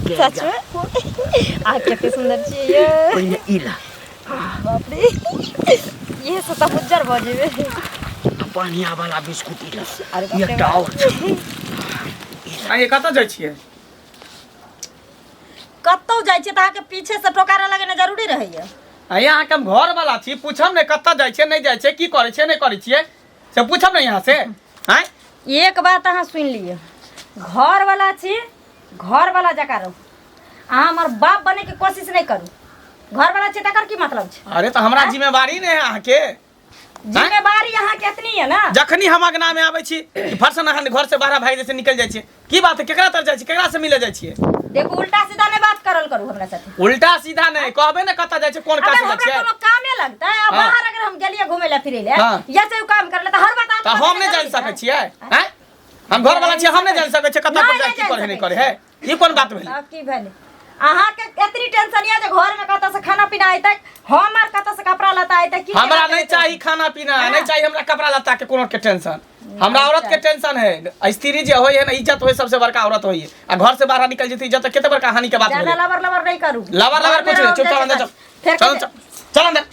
के सच में आ कते सुंदर छियै ये। पहिने ई ला। बाप रे, ये से तऽ उज्जर भऽ जेबै। बढ़िया वाला बिस्कुट ई ला। अरे बाप रे। एकटा और छै। आइए, कतऽ जाइ छियै? कतौ जाइ छियै तऽ अहाँके पीछे से टोकारा लगेना जरूरी रहैया? आइए, अहाँके हम घर वाला छी, पूछब ने कतऽ जाइ छियै, नहि जाइ छियै, की करै छियै, नहि करै छियै, से पूछब ने यहाँ से। आँय, एक बात अहाँ सुनि लिअ, घर वाला छी, घर वाला जकाँ रहू। अहाँ हमर बाप बने के कोशिश नहि करू। घर वाला छी तकर की मतलब छै? अरे, तऽ हमरा जिम्मेवारी नहि है अहाँके? जिम्मेवारी अहाँके एतनी है ना। जखनी हम अंगना में आबै छी, फरसन अहाँ घर से बाहर भागि जाइ छै, निकलि जाइ छियै। की बात है? केकरा तर जाइ छी, केकरा से मिले जाइ छियै? देखू, उल्टा सीधा नहि बात करल करू हमरा साथे। उल्टा सीधा नहि कहबै ने, कतऽ जाइ छै, कोन काज अगर से जाइ हमरा छियै। कोनो कामे लगतै आ बाहर अगर हम गेलियै घुमै लए फिरै लए या चाहे काम करे लए, तऽ हर बात तऽ हम नहि जानि सकै छियै? आँय, हम घर वाला छियै, हम नहि जानि सकै छियै कतऽ पर नहि, जाइ, की नहि करे, जानि नहि करे है? ई कोन बात भेलै? तब की भेलै? अहाँके एतनी टेंशन यऽ जे घर में कतऽ से खाना पीना अयतै, हम आर कतऽ से कपड़ा लत्ता अयतै, की हमरा केना नहीं हेतै? चाही खाना पीना, नहीं चाहिए हमरा कपड़ा लत्ता के कोनो के टेंशन। हमरा औरत के टेंशन है। स्त्री जे होय है ना, इज्जत होय, सबसे बड़का औरत होय है। आ घर से बाहर निकल जेतै इज्जत, तऽ कते बड़का हानि के बात ज्यादा भेलै। लबर लबर नहीं करू। लबर लबर घर में कुछ नहीं। रहू, चुपचाप अंदर जैसे चल। फेर चल। कते- चल, चल अंदर।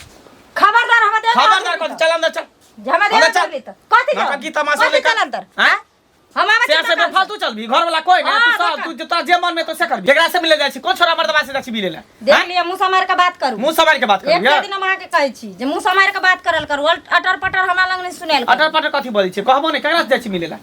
खबरदार, हमरा देह में खबरदार हाथ कथी? नहीं। चल अंदर चल। हमरा देह अंदर में चल। चल त कथी नौटंकी चल? तमाशा कथी लेकर चल अंदर? हैं? हम आबै से छी से दोकान से। फालतू चल भी घर वाला कोई ना। हाँ, तू सब दोकान। तू जता जे मन में तो से कर। केकरा से मिले जाइ छी, कोन छोरा मर्दवा से जाइ छी मिले ला? देख लिअ, मुँह समार के बात करू। मुंह संभाल के बात एक करू। दिन हम अहाँके कहै छी जे मुँह समार के बात करल करू, अटर पटर हमरा लग नहि सुनायल करू। अटर पटर कथी बोलै छी? कहबो ने, केकरा से जाइ छी मिले ला?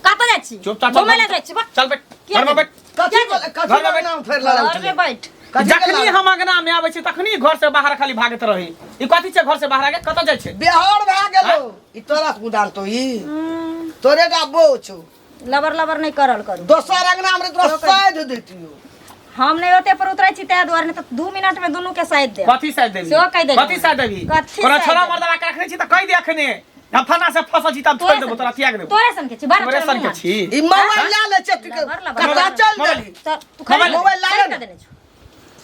कतऽ जाइ छी? चुपचाप चल। घुमै लए जाइ छी, बा। चल बैठ। किया घर में बैठ। कथी बोले? कथी घर में बैठ। नाम फेर लड़ाई घर में बैठ। कथी के जखनी लड़ाई? हम अंगना में आबै छी तखनी घर से बाहर खाली भागैत रही। ई कथी छै? घर से बाहर आगे कतऽ जाइ छै? बिहार भए गेलो। ई तोरा कुदान तो ई तोरे टा बो छौ। लबर लबर नहि करल करू। दोसर अंगना में तोरा साइज देतियो। हम नहि ओते पर उतरै छी ताहि दुआरे, नहि तऽ 2 मिनट में दुनू के साइड देब। कथी साइड देबी? सेहो कहि देली। कथी साइड देबी? कथी कोना साइड छोरा देबी? मर्दवा के रखने छी तऽ कहि दे अखने। हम फना से फसल छी तब छोड़ि देबो तोरा, त्याग देबो। तोरे सन के छी बारह। तोरे सन के छी। ई मोबाइल ला ले छै तू। लबर लबर। कतऽ चल मोबाइल। देली? तू खरीद मोबाइल ला खरीद ले। के देने छौ।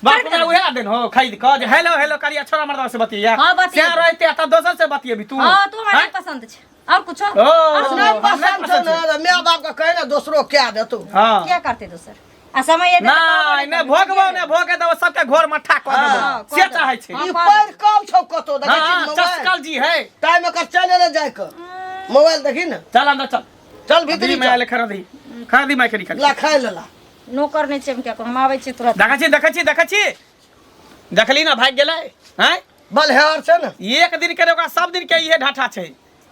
बाप रे, उहे देन हो खरीद क जे हेलो हेलो करिया छोरा मर्दवा से बतिया। हाँ, बतिया। से रहते त दोसर से बतियेबी तू? हाँ, तू हमरा हैं? नहि पसंद छै और कुछो। ओ नहि हमरा पसंद छौ छै। ने, माय बाप के कहे ने, दोसरो कए देतौ। हाँ। क्या करते दोसर आ समय एतै तऽ कहबो नहीं नहीं करबै। भोगबो ने, भोगे देबो, सबके घर मट्ठा कऽ देबो। हाँ, कऽ से देबो। चाहै छै। हाँ। ई पैर कल छौ कतौ देखै छी हाँ मोबाइल। चस्कल जी है। टाइम एकर चल एलै जाय के। मोबाइल देखी ने। चल अंदर चल। चल भीतरी मैं चल। आले खड़ा दी, खड़ा दी, मैं के निकल। ला खाइ लेला। नौकर नहि छै हम क्या करू, हम आबै छी तुरंत। देखै छी, देखै छी, देखै छी, देखली ना, भागि गेलै हैं। बलहेर छै ने। एक दिन के ओकरा सब दिन के इहे ढाठा छै,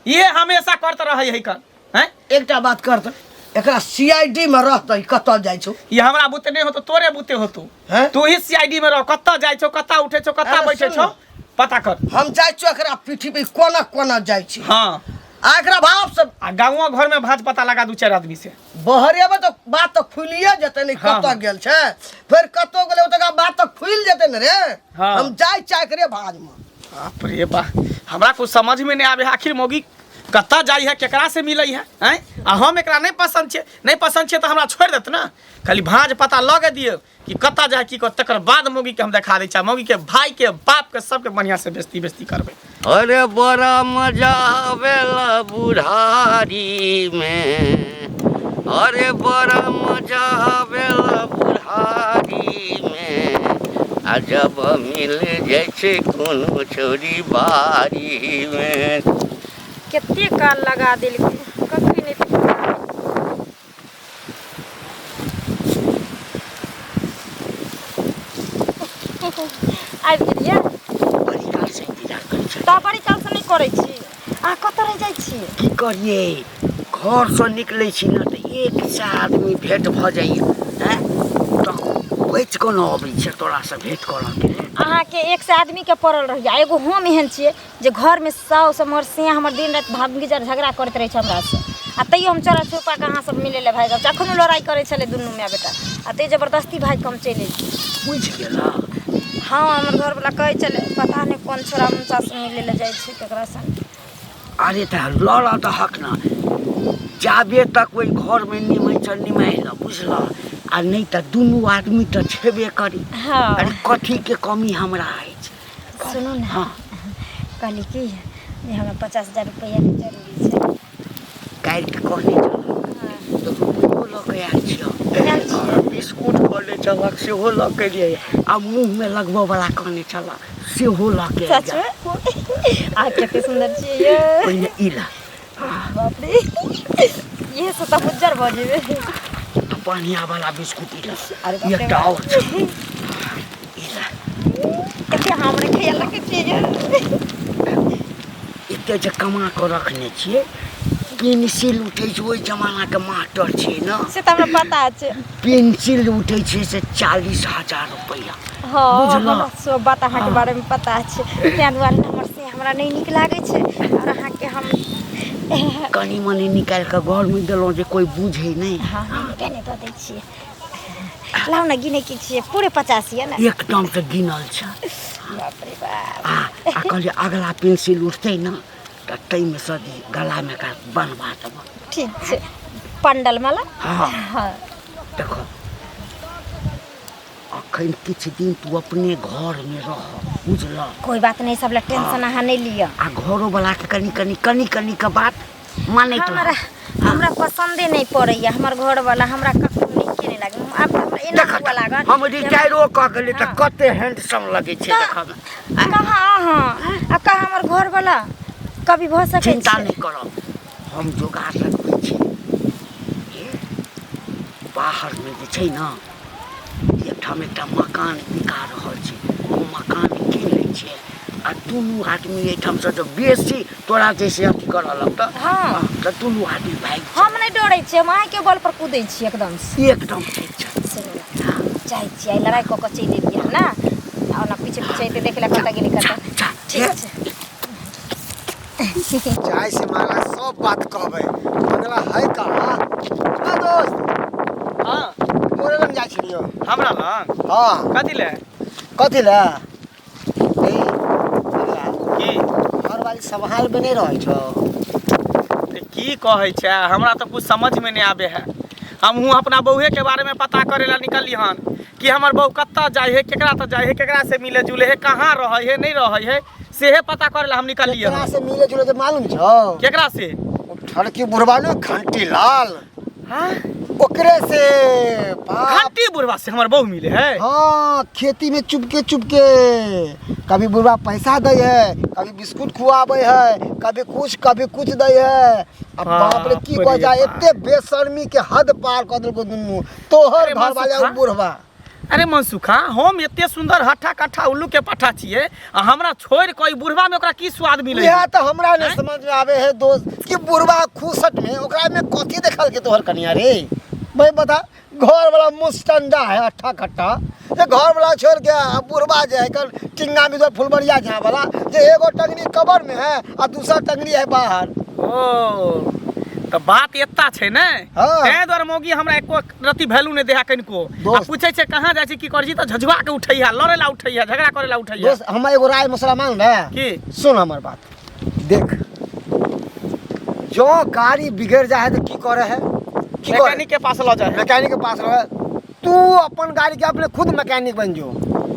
इहे हमेशा करत रहै है कर हैं। एकटा बात कर तऽ एकरा सीआईडी में रहतै, कतऽ जाइ छौ? ई हमरा बुते नहि होतो, तोरे बुते होतो। हैं? तू ही सीआईडी में रह, कतऽ जाइ छौ, कतऽ उठै छौ, कतऽ अरे बैठै सुन छौ, ने। पता कर। हम जाइ छियौ एकरा पीठी पे, कोना कोना जाइ छी। हाँ। आ एकरा भाव से आ गाँवो घर में भाज पता लगा दू चारि आदमी से। बहरेबै तऽ बात तऽ खुलिए जेतै ने। हाँ, कतऽ हाँ। गेल छै, फेर कतऽ गेलै, ओतऽ बात तऽ खुलि जेतै ने रे। हाँ। हम जाइ छियै एकरे भाजमे। बाप रे बा, हमरा कुछ समझ में नहीं आवे है, आखिर मौगी कतऽ जाइ है, केकरा से मिलै है? आँय, आ हम एकरा नहि पसंद छियै, नहि पसंद छियै तऽ हमरा छोड़ि देत ने। खाली भाँज पता लऽ दियौ कि कतऽ जाइ, की कर, तकर बाद मौगी के हम देखा दै छियै। मौगी के भाई के बाप के सबके बढ़िया से बेइज्जती बेइज्जती करबै। अरे, बड़ा मजा आवेला बुढ़ारी में, अरे बड़ा मजा आवेला बुढ़ारी में, आ जब मिल जाइ छै कोनो छौरी बारी में। कते काल लगा देलकै, कखनी नहि आबि गेलियै। बड़ी काल से इंतजार करै छी। तऽ बड़ी कालसँ नहि करै छी। अहाँ कतऽ रहि जाइ छी? की करियै, घरसँ निकलै छी ने तऽ एक सए आदमी भेंट भऽ जाइए। हैं, तऽ बचि कऽ ने अबै छै तोरासँ भेंट करऽके लेल। अहाँके 100 आदमीके पड़ल रहैए, एगो हम एहन छियै जे घरमे साउस हमर सिया हमर दिन राति भागिजर झगड़ा करैत रहै छै हमरासँ, आ तैयो हम चोरा छुपा कऽ अहाँ सब मिलै लए भागि आबै छी। अखनो लड़ाइ करै छलै दुनू माय बेटा, आ तैयो जबरदस्ती भागि कऽ हम चलि अयली। बुझि गेलऽ? हँ, हमर घरवला कहै छलै, पता नहि कोन छोरा मुनचासँ मिलै लए जाइ छै, ककरा संग। अरे, तऽ लड़ऽ दहक ने। जाबे तक ओहि घरमे निमहै छऽ निमाहि लऽ, बुझलऽ? आ नहि तऽ दुनू आदमी तऽ छेबे करी। अरे, कथीके कमी हमरा अछि? सुनू ने। हाँ। कहली कि जे हमरा 50,000 रुपैआके जरूरी छै। काल्हि कहने छलहुँ तऽ रुपैओ लऽ कऽ आयल छियौ। आयल छियै? बिस्कुट कहने छलक सेहो लऽ के एलियै आ मुँहमे लगबऽ वला कहने छलक सेहो लऽ के सच में आ कते सुंदर छियै ये पहिने ई ला। बाप रे, ये से तऽ उज्जर भऽ जेबै। बढ़िया वाला बिस्कुट ई ला। अरे बाप रे। एकटा और छै, ई ला। कते हमरा ख्याल रखै छियै ये। एते जे कमा कऽ रखने छियै, पेंसिल उठै छै, ओहि जमानाके मास्टर छियै ने। से तऽ हमरा पता छै। पेंसिल उठै छै से 40,000 रुपैआ। हँ। बुझलह? हमरा सब बात अहाँके बारेमे पता छै, ताहि दुआरे हमर से हमरा नहि नीक लागै छै। आओर अहाँके हम कनि मनि निकालि कऽ घरमे देलहुँ जे कोइ बुझै नहि। हँ, नहि दऽ दै छियै, लाउ ने। गिने की छियै? पूरे 50 यऽ ने? एकदम से गिनल छै। बाप रे बाप। आ कहलियै अगला पेंसिल उठतै ने तऽ ताहिमे सँ गलामे एकरा बनवा देबै। ठीक छै, पंडल माला। हँ। हँ। देखो, अखन किछु दिन तू अपने घरमे रह, बुझलह? कोइ बात नहि, सब लए टेंशन अहाँ नहि लिअ। आ घरो वलाके कनि कनि कनि कनि के बात मानैत हमरा रह। हमरा पसन्दे नहि पड़ैया हमर घरवाला, हमरा कखनो नीके नहि लागै। आब तऽ हमरा एना देख हुअ लागल हम जे रिटायरो कऽ गेली तऽ हँ। कते हैंडसम लगै छै देखऽमे। कहाँ अहाँ आ कहाँ हमर घरवाला, कभी भऽ सकै चिन्ता छै? नहि करब, हम जोगाड़ लगबै छी। ए, बाहरमे जे छै ने एकठाम एकटा मकान बिका रहल छै, ओ मकान कीन लै छियै आ दुनू आदमी एहिठामसँ जब बेसी तोरा जैसे अथी करऽ लगतऽ हँ। तऽ दुनू आदमी भागि हम नहि डरै छियै, हम अहाँके बल पर कूदै छियै एकदमसँ। एकदम ठीक छै। सुनू ने, चाहै छियै आइ लड़ाइ कऽ कऽ चलि अबियै हम ने, आ ओना पीछे पीछे अयतै, देख ले कतऽ गेलै कतऽ। जा। ठीक छै। चाय से माला सब बात कहबै, बंगला है कहाँ? हाँ दोस्त। हँ। तोरे लग जाइ छलियौ। हमरा लग? हाँ। कथी ले? कथी ले? ए बंगला। की? घरवाली सम्हाल में नहीं रहै छौ। ते की कहै छै, हमरा तऽ कुछ समझमे नहि आबै है। हमहूँ अपना बौहे के बारेमे पता करे ला निकलली हन कि हमर बहू कतऽ जाइ है, केकरा तऽ जाइ है, केकरा से मिले जुले है, कहाँ रहै है, नहि रहै है, सेहे पता करे ला हम निकलली केकरा हन। से मिले जुले जे मालूम छौ? केकरा से? ओ ठड़की बुढ़वा ने, घंटी लाल। हाँ? ओकरे से बाप। घंटी बुढ़वा से हमर बहू मिले है? हाँ, खेती में चुपके चुपके कभी बुढ़वा पैसा दै है, कभी बिस्कुट खुआबै है, कभी कुछ कभी कुछ दै है। आ बाप रे, की बाप कह रे जाय, बाप। एते बेशर्मी के हद पार कऽ देलको दुनू तोहर अरे घर वाले मनसुखा। बुढ़वा। अरे मनसुखा, हम एते सुंदर हट्ठा कट्ठा उल्लू के पट्ठा छियै आ हमरा छोड़ि कऽ ई बुढ़वा में ओकरा की स्वाद मिलै इएह तऽ हमरा नहीं समझ में आवे है दोस्त कि बुढ़वा खुसट में ओकरा में कथी देखल के तोहर कनिया रे? भाई बता, घर वाला मुस्टंडा है अट्ठा खट्टा, जे घर वाला छोड़ के आ बुढ़वा जे है कल टिंगा में जो फुलबरिया झा वाला, जे एगो टंगनी कबर में है आ दूसरा टंगनी है बाहर। ओ तऽ बात एत्ता छै ने? हाँ। ताहि दुआरे मौगी हमरा एको रति वैल्यू नहि देहा कनिको आ दोस्त। पूछै छै कहाँ जाइ छी, की करै छी, तऽ झझुआ के उठै है, लड़ै ला उठै है, झगड़ा करै ला उठै है। दोस्त, हम एगो राय मसला मांग रहे। की? सुन हमर बात, देख, जो गाड़ी बिगड़ जाए है तो की करे है? की करे? मैकेनिक के पास लऽ जाइ है। मैकेनिक के पास रहे। तू अपन गाड़ी के अपने खुद मैकेनिक बन जो,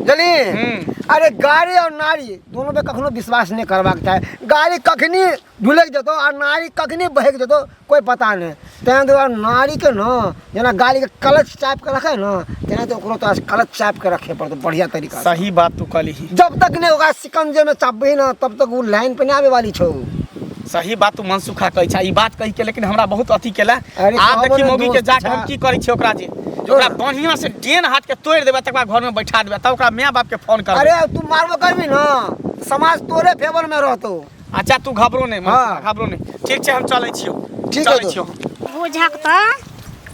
जली। अरे गाड़ी और नारी दोनों पे कखनो विश्वास नहीं करबाक चाही। गाड़ी कखनी ढुलकि जेतौ आ नारी कखनी बहकि जेतौ, कोई पता नहीं। तें दुआरे नारी के न जेना गाड़ी के क्लच चापि के रखे न, तेना तो ओकरो तोरा क्लच चापि के रखे पड़तौ बढ़िया तरीका से। सही बात तू कहली। जब तक नहीं ओकरा सिकंजे में चापबही न, तब तक वो लाइन पे नहीं आवे वाली छौ। सही बात तू मनसुखा कहै छै। ई बात कहि के लेकिन हमरा बहुत अथी केला। अरे आब कहबो देखी ने मौगी के दोस्त, जाके हम छा। की करै छियै ओकरा, जे ओकरा बढ़िया से डेन हाथ के तोड़ि देबै, तकर बाद घर में बैठा देबै, तब ओकरा माय बाप के फोन करबै। अरे तू मारबो करबी न, समाज तोरे फेवर में रहतो। अच्छा तू घबरो नहीं मनसुखा, हाँ। घबरो नहीं, ठीक छै, हम चलै छियौ। ठीक है चलै दोस्त। छियौ। बुझक तऽ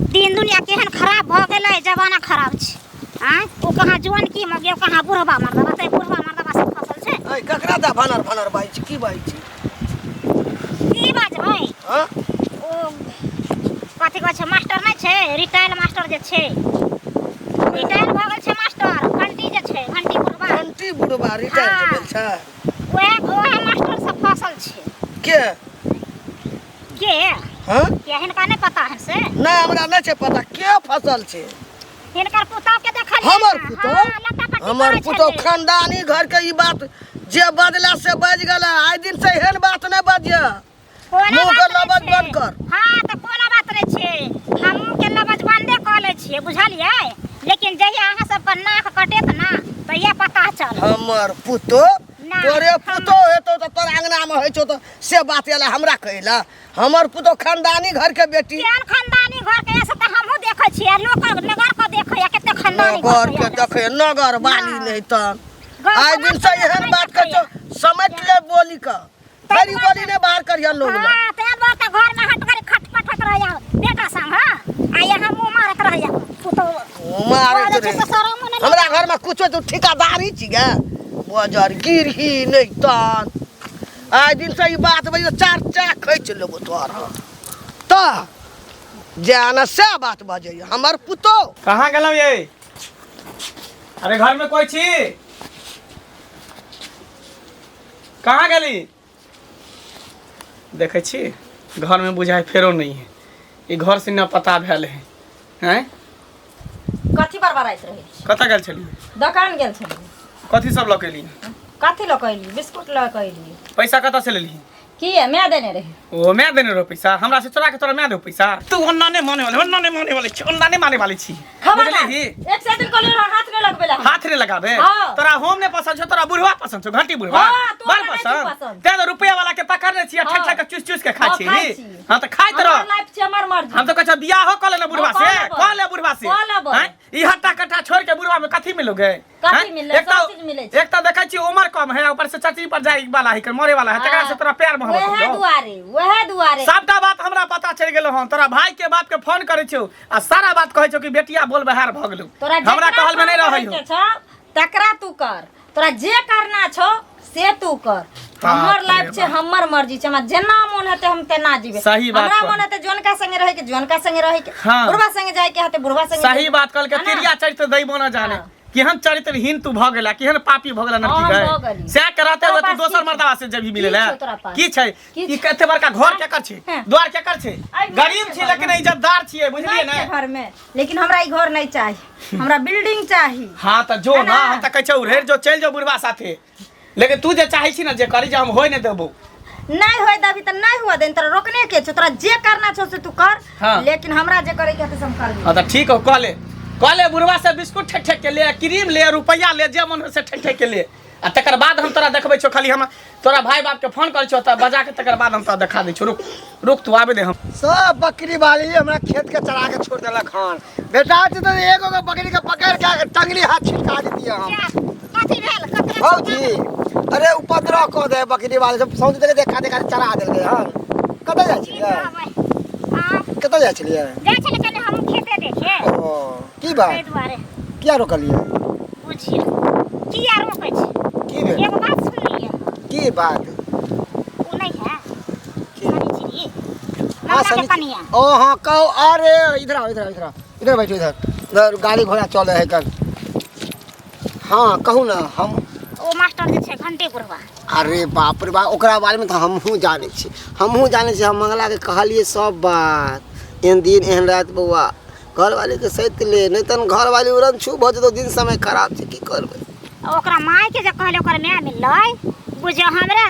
दिन दुनिया केहन खराब भऽ गेलै, जमाना खराब छै। आँय, ओ कहाँ जुआन की मगे, ओ कहाँ बुढ़बा मर्दबा, तऽ बुढ़बा मर्दबा सब फसल छै। ऐ ककरा दा भनर भनर बाजै छी? की बाजै छी? की बाजबै? हाँ? ओ कथी कहै छै, मास्टर नहि छै, रिटायर मास्टर जे छै, रिटायर भऽ गेल छै मास्टर घंटी जे छै, घंटी बुढ़बा। घंटी बुढ़बा रिटायर जे भेल छै? वएह वएह मास्टर सब फसल छै। के? के? हाँ? के हिनका नहि पता है से? नहि, हमरा नहि छै पता के फसल छै। हिनकर पुतौह के देखलियै। हमर पुतौह? हाँ, लत्ता-पत्ती हमर करै पुतौह छलै। खानदानी घर के ई बात जे बजला से बज गेला, आइ दिन से एहन बात नहि बजिय। कोना मुँह के बात नहि लबज छै। बंद कर। हाँ, तऽ कोना बात नहि छै, हम के लबज बंदे कऽ कऽ लै छियै बुझलियै लेकिन जहिया अहाँ सबके नाक कटेत ना तहिया पता चल हमर पुतो ना, तोरे हम- पुतो हेतौ तऽ तोरा अंगना में होइ छौ तऽ से बात एला हमरा कहैला हमर पुतो खानदानी घर के बेटी केहन खानदानी घर के से तऽ हमहूँ देखै छियै लोक नगर के देखैया कते खानदानी नगर के घर देखे नगर वाली ना। नहीं तऽ गाँव आइ समाज दिन से के एहन लोक बात नहीं कहै छौ समझ ले बोली के बड़ी बोली ने बाहर करिया लोग लग। हाँ ते बात तऽ घर में हट कर खटपटत रहैया बेटा संग हाँ आ यहाँ मुँह मारत रहैया पुतो मारैत बोलै छै रहे से शरमो नहि हमरा घर में कुछो तू ठिकादारी छी गे बजर गिरही नहीं तन आइ दिन से ई बात बजे चार चार खैच लेबो तोहर हम। तऽ जाना से बात बजैया हमर पुतो कहाँ गेलहुँ ये अरे घर में कोई छी कहाँ गेली देखै छी घर में बुझाइ फेरो नहीं है ई घर से न पता भेल है हैं कथी बड़बड़ाइत रहै छी कतऽ गेल छलियै दोकान गेल छलियै कथी सब लऽ के एली कथी लऽ कऽ एलियै बिस्कुट लऽ कऽ एलियै पैसा कतऽ से लेली की है मैं देने रहे ओ मैं देने रहो पैसा हमरा से चोरा के तोरा मैं दो पैसा तू ओन्ना नहीं माने वाले ओन्ना नहीं माने वाले छी ओन्ना नहीं माने वाले छी खबरदार बुझलिही एक से दिन कहलियै रह, हाथ नहीं लगबे ला हाथ नहीं लगाबे हाँ। तोरा होम नहीं पसंद छौ तोरा बुढ़वा पसंद छौ घंटी बुढ़वा हाँ, तोरा बड़ नहीं छौ पसंद पसंद। ते तो रुपया वाला के पकड़ने छी ठक हाँ। ठक के चूस चूस के खाइ हाँ, छी खाइ छी। हां त खाइत रह हमर लाइफ छै हमर मर्जी हम तो कहै छौ बियाहो कऽ ले ने बुढ़वा हाँ, से कऽ लेबै। कऽ ले बुढ़वा से कऽ लेबै। हैं ई हट्टा कट्टा छोड़ के बुढ़वा में कथी मिलोगे कथी हैं? मिललै? एक सब चीज मिलै छै। एक तऽ देखै छी उमर कम है ऊपर से चचरी पर जाय वाला है मरे वाला है तकरा से तोरा प्यार मोहब्बत वएह हो दुआरे वएह दुआरे सबटा बात हमरा पता चलि गेलो हन तोरा भाई के बाप के फोन करै छौ आ सारा बात कहै छौ कि बेटिया बोल बहार भऽ गेलौ तोरा हमरा जकरा कहल में नहीं फोन रहै हो करैके छौ तकरा तू कर तोरा जे करना छौ से तू कर बाप हमर रे लाइफ छै बाप। हमर मर्जी छै हमरा जेना मोन हेतै हम तेना जीबै सही बात हमरा कहली। मोन हेतै जोनका संगे रहै के जोनका संगे रहै के हाँ। बुढ़वा संगे जाय के हेतै बुढ़वा संगे सही बात कहल के है ना? तिरिया चरित्र दैबो न जाने हाँ। केहन चरित्रहीन तू भऽ गेला केहन पापी भऽ गेला हाँ, नरकी हम भऽ गए गेली। सएह के रहते हुए तोरा तू पास दोसर की छै? मर्दवा से जब मिले की ले छौ तोरा पास? की छै की ई छै? कते बड़का घर केकर छै हाँ। द्वार केकर छै आइ गरीब मारि छी छै लेकिन घरमे। इज्जतदार छियै बुझलियै नहि ने छै घर में लेकिन हमरा ई घर नहीं चाही हमरा बिल्डिंग चाही हाँ तऽ जो है ना ना? हम तऽ कहै छौ उड़ेर जो चलि जो बुढ़वा साथे लेकिन तू जे चाहै छी ने जे करी जे हम होय नहि देबौ नहीं होय देबी तऽ नहीं हुआ देन तोरा रोकने के छौ तोरा जे करना छौ से तू कर हाँ। लेकिन हमरा जे करे के हेतै से हम करबे हाँ तऽ ठीक हो कह ले कह ले बुढ़वा से बिस्कुट ठेक ठेक के ले क्रीम ले रुपैआ ले जे मन हो से ठेक ठेक के ले आ तकर बाद हम तोरा देखबै छौ खाली हम तोरा भाई बाप के फोन करै छौ तऽ बजा के तकर बाद हम तोरा देखा दै छौ रुक रुक तू आबे दे हम सब बकरी वाली हमरा खेत के चरा के छोड़ देलक हन बेटा छै तऽ एगो के बकरी के पकड़ के टंगली हाथ छिटका देतियै हम कथी भेल ककरा भौजी अरे उपद्रव कऽ दे बकरी वाले सब सौंसे देखा देखा देखा चरा देलकै हन कतऽ जाइ छलियै आ कतऽ जाइ छलियै जाइ छलै कनि हम खेते देखे ओ की बात ताहि दुआरे किया रोकलियै बुझियौ किया रोकै छी की भेल एगो बात सुनलियै की बात ओ नहि है की सनी जी हाँ ममता के सनी कनिया ओ हाँ कहो अरे इधर आओ इधर आओ इधर आओ इधर बैठो इधर इधर गाड़ी घोड़ा चले है कल हाँ कहू ना हम ओ मास्टर जे छै घंटे बुढ़वा अरे बाप रे बाप ओकरा बारेमे तऽ हमहूँ जानै छी हमहूँ जानै छी हम मंगलाके कहलियै सब बात एहन दिन एहन राति बौआ घरवालीके सैत ले नहि तहन घरवाली उड़न छू भऽ जेतौ दिन समय खराब छै की करबै ओकरा मायके जे कहले ओकर माय मिललै बुझियौ हमरे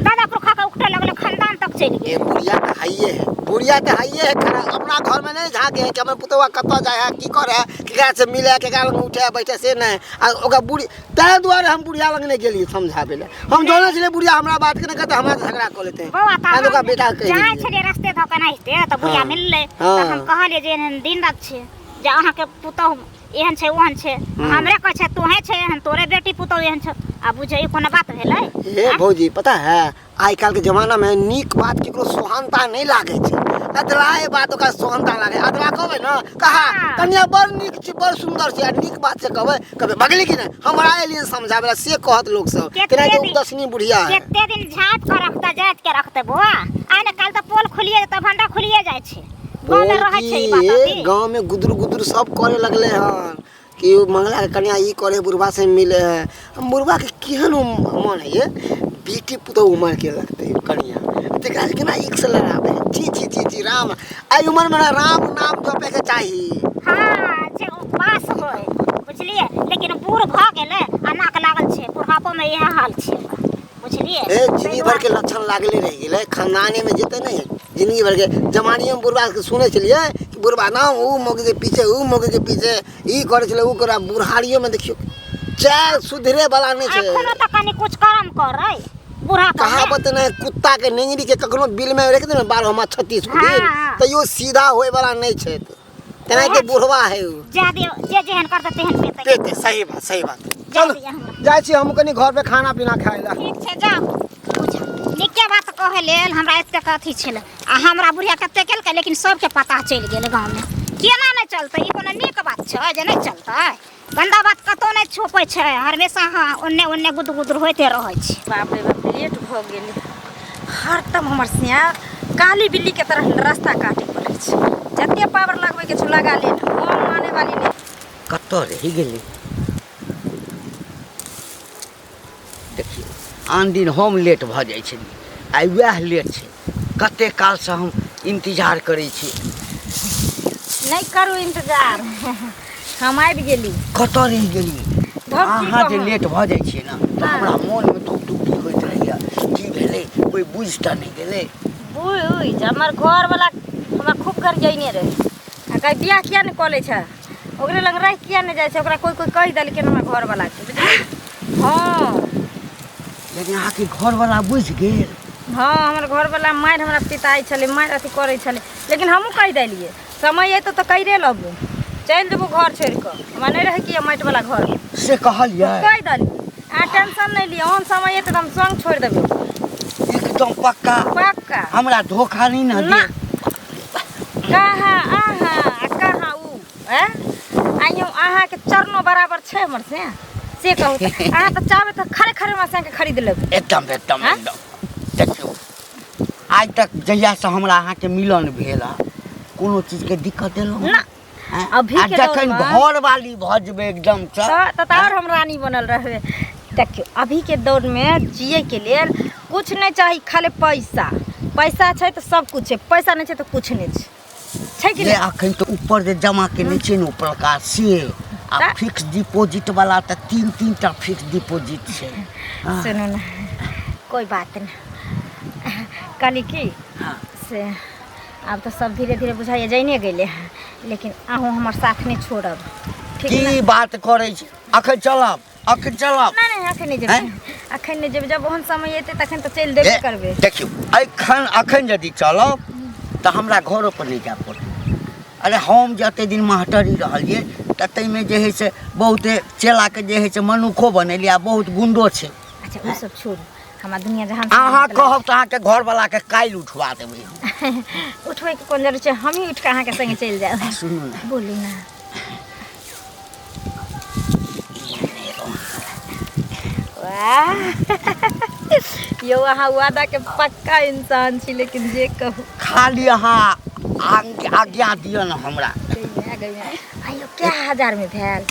दादा पुरखा के उकटे लगलै खानदान तक चलि ए गेल बुढ़िया तऽ हाइए है बुढ़िया तऽ हाइए है खराब अपना घरमे नहि झाँके है कि हमर पुतौआ कतऽ जाइ है की करे है केकरा से मिले है केकरा लग उठे है बैठे से नहि आ ओकरा बुढ़ी ताहि दुआरे हम बुढ़िया लग नहि गेलियै समझाबै लए हम जानै छलियै बुढ़िया हमरा बात के नहि कहतै हमरा से झगड़ा कऽ लेतै बौआ तैं तऽ ओकरा हम बेटा कहि जाइ देलियै छलियै रस्ते धऽ कऽ एनाहिते तऽ बुढ़िया हाँ। मिललै हाँ। तऽ हम कहलियै जे एहन एहन दिन रात छै जे अहाँके पुतहु एहन छै ओहन छै हमरे कहै छै तोहे छै एहन तोरे बेटी पुतहु एहन छै आ बुझै ई कोनो बात भेलै हे भौजी पता है आइ काल्हिके जमानामे नीक बात केकरो सोहनता नहि लागै छै अदलाए बात ओकरा सोहनता लागै अदला कहबै ने कहा हाँ। कनिया बड़ नीक छै बड़ सुन्दर छै आ नीक बात से कहबै कहबै भगली कि नहि हमरा एलियन समझाबै ला से कहत लोक सब कते केनाहिते दिन- उपदर्शनी बुढ़िया है कते दिन झाँप के रखते जाइत के रखते बौआ आइ ने काल्हि तऽ पोल खुलिए जेतै भंडा खुलिए जाइ छै गाँवमे बोल रहै छै ई बात की अभी गाँव में गुदुर गुदुर सब करे लगले हन कि ओ मंगला के कन्या ई करे बुढ़वा से मिले है हम बुढ़वा के केहन उ मन है ये बेटी पुतोह उमर के लगते कन्या तेकरा से केना एक से लड़ाबे छी छी छी छी राम एहि उमर में ना राम नाम जपे के चाही हाँ जे उपास होय बुझलियै लेकिन बूढ़ भऽ गेलै आ नाक लागल छै बुढ़ापो में इएह हाल छै बुझलियै ए जिंदगी भर के लक्षण लागले रहि गेलै खानदाने में जेतै नहि जिंदगी भर के जमानिए में बुढ़वा के सुनै छलियै कि बुढ़बा ना ऊ मौगी के पीछे ऊ मौगी के पीछे ई करै छलै ऊ करै बुढ़ारियो में देखियौ चाल सुधरे वाला नहीं छै। एखनो तऽ कनि कुछ करम करै बूढ़ा कहावत नहि कुत्ता के नेंगरी के कखनो बिल में रख देने 12 36 गो दिन तैयो सीधा होय वाला नहीं छै। तेनाहिते बुढ़वा है उ। जादे जे जेहन करतै तेहन पेतै। पेतै सही बात सही बात। चलू जाइ छी हम कनि घर पे खाना पीना खाय ला। ठीक छै जाउ। नीके बात कहै लेल हमरा एतेक अथी छलै आ हमरा बुढ़िया कते केलकै लेकिन सबके पता चलि गेल गाँवमे। केना नहि चलतै ई कोनो नीक बात छै जे नहि चलतै। गंदा बात कतौ नहि छुपै छै हमेशा हाँ ओन्ने ओन्ने गुद गुदर होइते रहै छै। बाप रे बाप लेट भऽ गेलै। हरदम हमर सिया काली बिल्ली के तरह रास्ता काटे पड़ै छै। जते पावर लगबै के छौ लगा ले, हम माने वाली नहि। कतऽ रहि गेलै? देखियौ आन दिन हम लेट भऽ जाइ छलियै, आइ वएह लेट छै। कते कालसँ हम इंतजार करै छी। नहि करू इंतजार, हम आबि गेली। कतऽ रहि गेली? अहाँ जे लेट भऽ जाइ छियै ने तऽ हमरा मोनमे धुकधुकी होइत रहैए, की भेलै कोइ बुझि तऽ नहि गेलै। बुझि हमर घरवला हमरा खूब गरियने रहै आ कहै बियाह किया नहि कऽ लै छै, ओकरे लग रहि किया नहि जाइ छै। ओकरा कोइ कोइ कहि देलकै हमरा घरवलाके, बुझलियै? हँ। लेकिन अहाँके घरवला बुझि गेल? हँ, हमर घरवला मारि हमरा पिताइ छलै, मारि अथी करै छलै, लेकिन हमहूँ कहि देलियै समय अयतौ तऽ करिए लेबो, चलि जेबो घर छोड़ि कऽ, हमरा नहि रहै कि माटिवला घर। से कहलियै? कहि देलियै। अहाँ टेंशन नहि लिअ, ओहन समय अयतै तऽ हम संग छोड़ि देबै। एकदम पक्का? पक्का। हमरा धोखा नहि ने ना। कहाँ अहाँ आ कहाँ ऊ? आइयो अहाँके चरणो बराबर छै हमर से? से कहू तऽ अहाँ तऽ चाहबै तऽ खरे खरे हमरा संगे खरीद लेबै। एकदम एकदम एकदम। देखियौ आइ तक जहियासँ हमरा अहाँके मिलन भेल हँ कोनो चीजके दिक्कत एलहुँ ना। अभी के जखन घरवाली भऽ जेबै एकदम तऽ आओर हम रानी बनल रहबै। देखियौ अभी के दौरमे जियैके लेल कुछ नहि चाही, खाली पैसा। पैसा छै तऽ सब कुछ छै, पैसा नहि छै तऽ कुछ नहि छै। छै कि नहि? अखन तऽ ऊपर जे जमा केने छै ने ऊपरका से आ फिक्स डिपॉजिट वाला तऽ 3-3 टा फिक्स डिपॉजिट छै। सुनू ने कोई बात नहि, कहली की से आब तऽ सब धीरे धीरे बुझाइए जाइने गेलै हँ, लेकिन अहूँ हमर साथ नहि छोड़ब। ठीक की बात करै छी? अखन चलब, अखन चलब। नहि नहि अखन नहि जेबै, अखन नहि जेबै। जब ओहन समय एतै तखन तऽ चलि देबे करबै। देखियौ अखन अखन यदि चलब तऽ हमरा घरो पर नहि जाय पड़तै। अरे हम जे एते दिन मास्टरी रहलियै तऽ ताहिमे जे हइ से बहुते चेलाके जे हइ से मनुखो बनेलियै आ बहुत गुंडो छै। अच्छा ओ सब छोड़ू, हमरा दुनिया जहान अहाँ कहब तऽ अहाँके घरवलाके काल्हि उठवा देबै हम। उठबैके कोन जरूरत छै, हमही उठि कऽ अहाँके संगे चलि जायब। सुनू ने, बोलू ने। वाह यौ अहाँ वादा के पक्का इंसान छी, लेकिन जे कहू खाली अहाँ आज्ञा दिअ ने हमरा। आइयो क्या हजार में भेल?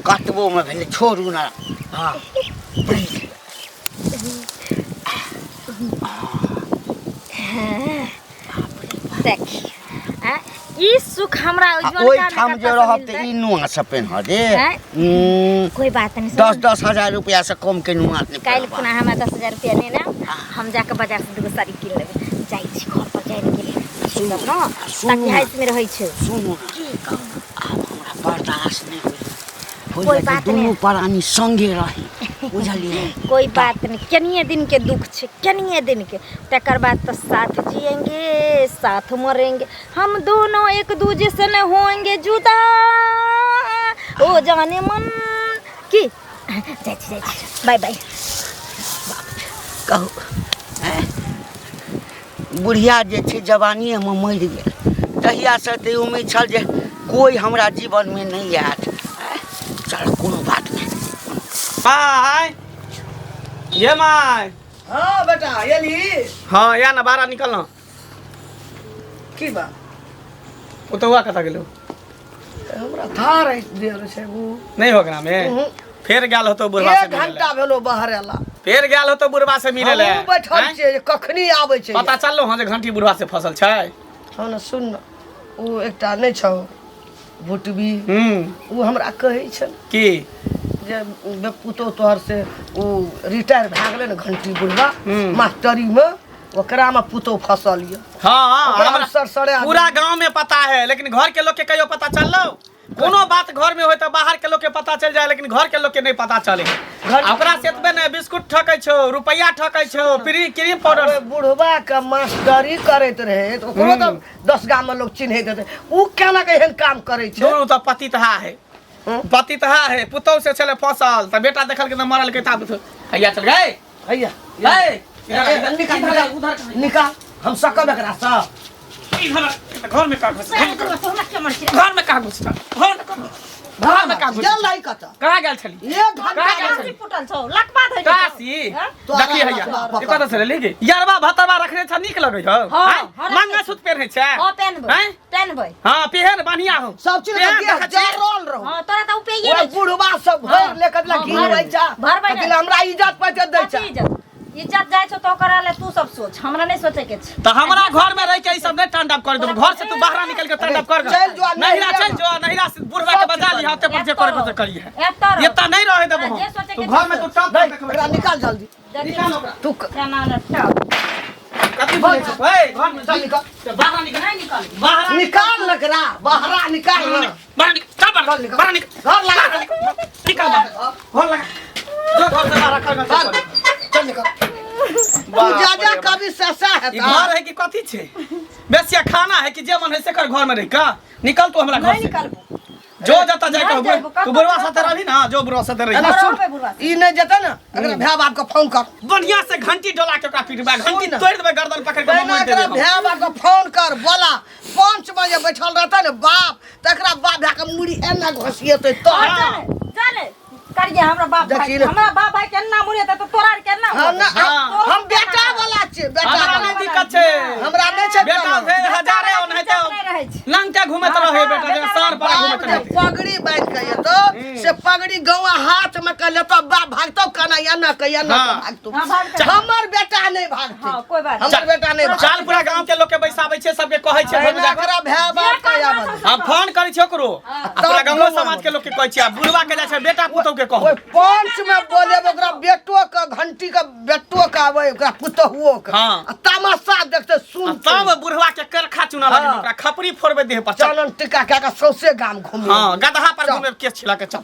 कतबो में भेलै छोड़ू ने। हाँ देखिए ई सुख हमरा ओहिठाम जे रहब तऽ ई नुआ सब पेन्ह दे। कोई बात नहीं, 10-10 हजार रुपया से कम के नुआ नहीं। काल्हि खुना हमरा 10,000 रुपया ने ना, हम जाके बाजार से 2 साड़ी कीन लेबै। जाइ छी घर पर जाइ के लेल ताकि हाइस में रहै छै। सुनू की कहू, आब हमरा बर्दाश्त नहीं होई। कोई बात नहीं, दुनू प्राणी संगे रही, बुझलियै? कोई बात नहीं, कनिए दिन के दुख छै, कनिए दिन के, तकर बाद तो साथ जिएंगे साथ मरेंगे, हम दोनों एक दूजे से न होंगे जुदा। ओ जाने मन की जाइ छी, जाइ छी, बाय बाय। कहू बुढ़िया जे छै जवानीएमे मरि गेल, तहियासँ तऽ उम्मीद छल जे कोइ हमरा जीवनमे नहि आयत। चल कोनो बात नहि। माय ये my. हाँ बेटा एली। हाँ या ना बाहर निकल ना। की बात? ओ तो हुआ कता गेलो? हमरा थार देल छै उ। नहीं हो गना में फेर गेल होतो बुढ़वा से 1 घंटा भेलो बाहर एला, फेर गेल होतो बुढ़वा से मिले ले। हम बैठल छियै कखनी आबै छै पता चललो। हां जे घंटी बुढ़वा से फसल छै। हां ना सुन ना, उ एकटा नहि छौ भुटबी, उ हमरा कहै छल की जे पुतोह तोहर से उ रिटायर भए गेलै ने घंटी बुढ़वा मास्टरी में, ओकरा में पुतोह फसल यऽ। हाँ, ओकरा हमरा सरसरे आदमी। पूरा गांव में पता है, लेकिन घर के लोग के कहियो पता चललो? कोनो बात घर में होय तऽ बाहर के लोग के पता चल जाए, लेकिन घर के लोग के नहीं पता चले। आ ओकरा से एतबे नहि, बिस्कुट ठकै छौ, रुपैया ठकै छौ, प्री क्रीम पाउडर। ओए बुढ़वा के मास्टरी करैत रहे तऽ ओकरो तऽ 10 गाम में लोग चिन्हैत हेतै, उ केना के एहन काम करै छै? दुनू तऽ पतितहा है, पतितहा है। पुतहु से छलै फसल तऽ बेटा देखलकै तऽ मरल के ताबत हैया चल गए। हैया है ए, निकाल, निकाल, उधर निकाल, हम सकब एकरा सब। इधर घर में का घुस, घर में का घुस, घर में का, घर में का घुस? गेल रही कतऽ? कहाँ गेल छली? एक घंटा। कहाँ गेल छली? फुटल छौ लकबा धइल छौ। काशी हाँ? देखी हैया तोरा ई कतऽ छलै लेगे? यरबा भतरबा रखने छ, नीक लगै हौ? हाँ, आँय? हाँ, रखने मंगलसूत्र पेरहे छै? हाँ, पेनबै। आँय? पेनबै। हाँ, पेहन, बढ़िया हो। सब चीज पेहन, के देखै छी। जरल रहू। हाँ, तोरा तऽ उपयोगी ओए नहि छौ। बुढ़वा सब भरि हाँ, लेके हाँ, घी भरबै। रहै छै। भरबै नहि। कथी लए हमरा इज्जत पैसे दै कथी छै? इज्जत? इज्जत जाइ छौ तऽ ओकरा ले तू सब सोच, हमरा नहि सोचे के छै। तऽ हमरा घर में रह के ई सब नहि तांडव कर देबो। घर से तू बाहर निकल के तांडव कर। चलि जो, नहिरा नहिरा। चलि जो, नहिरा से बुढ़वा के बजा लिहा, ओते पर जे करे के से करिहे। एतऽ रह। एतऽ नहि रहे देबो। जे सोचे तू के घर में सोच। तू टप नहीं, देखबै। एकरा निकाल जल्दी। देखी। निकाल ओकरा। तू केना ने टप। कथी बोलै छौ? ए, घर में चल निकाल। चल, बाहर निकल। नहि निकल। बाहर निकाल न एकरा, बाहरा निकाल न। बाहर निकल, चल बाहर चल निकल। बाहर निकल। घर लगा। निकल बाहर, घर लगा। जो घर से बाहर कर, चल, चल निकल। तू जा जा कभी ससा है। ई घर है कि कथी छै? बेसिया खाना है कि जे मन है से कर घर में रह का? निकल तू हमरा घर नहि से। निकलबो। जो जता जाय नहि कहबो। जाइबो, तू बुढ़वा साथे रहबी ना, जो बुढ़वा साथे रही। एना सुन, रहबै बुढ़वा ई नहि जेतै ने, एकरा भाय बाप के फोन कर। बढ़िया से घंटी डोला के ओकरा पीटबा, घंटी सुन। तोड़ देबै, गर्दन पकड़ के पहिने ममोड़ि एकरा देबै हम। भाय बाप के फोन कर, बोला 5 बजे बैठल रहतै ने बाप, तकरा बाप भाय के मुड़ी एना घोसिएतै तो। हाँ, चल करिए हमरा बाप भाई। देखी रे। हमरा बाप भाई केना मुड़ेतै तऽ तोरा आर केना हम ना होतै? हाँ। हम बेटा वाला छियै, बेटा हमरा वाला। नहि दिक्कत छै। हमरा नहि छै बेटा कोनो। भेल हजारे, ओनाहिते नहि रहै छै। लंगटे घुमैत हाँ, रहे हाँ, बेटा, जेना बेटा सार पर बाप घुमैत जे रहे। पगड़ी बांधि के एतौ से पगड़ी गौआ हाथ में के लेतौ, बाप भागतौ केना एना के एना के हाँ। भागतौ। हाँ, भागतै। हमर बेटा नहि भागतै। हाँ, कोई बात हमर बेटा नहि भागतै। चल, पूरा गांव के लोग के बैसाबै छै, सबके कहै छै घर में एना जाके। एकरा भाय बाप के आबऽ दे। हम फोन करै छियै ओकरो, आ पूरा गाँव समाज के लोग के कहै छियै, आ बुढ़वा के जाइ छै बेटा पुतहु के कहू। ओहि पंच में बोलेब ओकरा बेटो के घंटी के बेटो के आबै, ओकरा पुतहुओ के। हाँ। आ तमाशा देखते आ सुन तब बुढ़वा के करखा चुना लगे। हाँ। ओकरा खपरी फोड़बै देह पर, चल। चानन टीका कए के सौंसे गाम घुमे। हाँ, गदहा पर चल। घुमे केस छिला के, चल।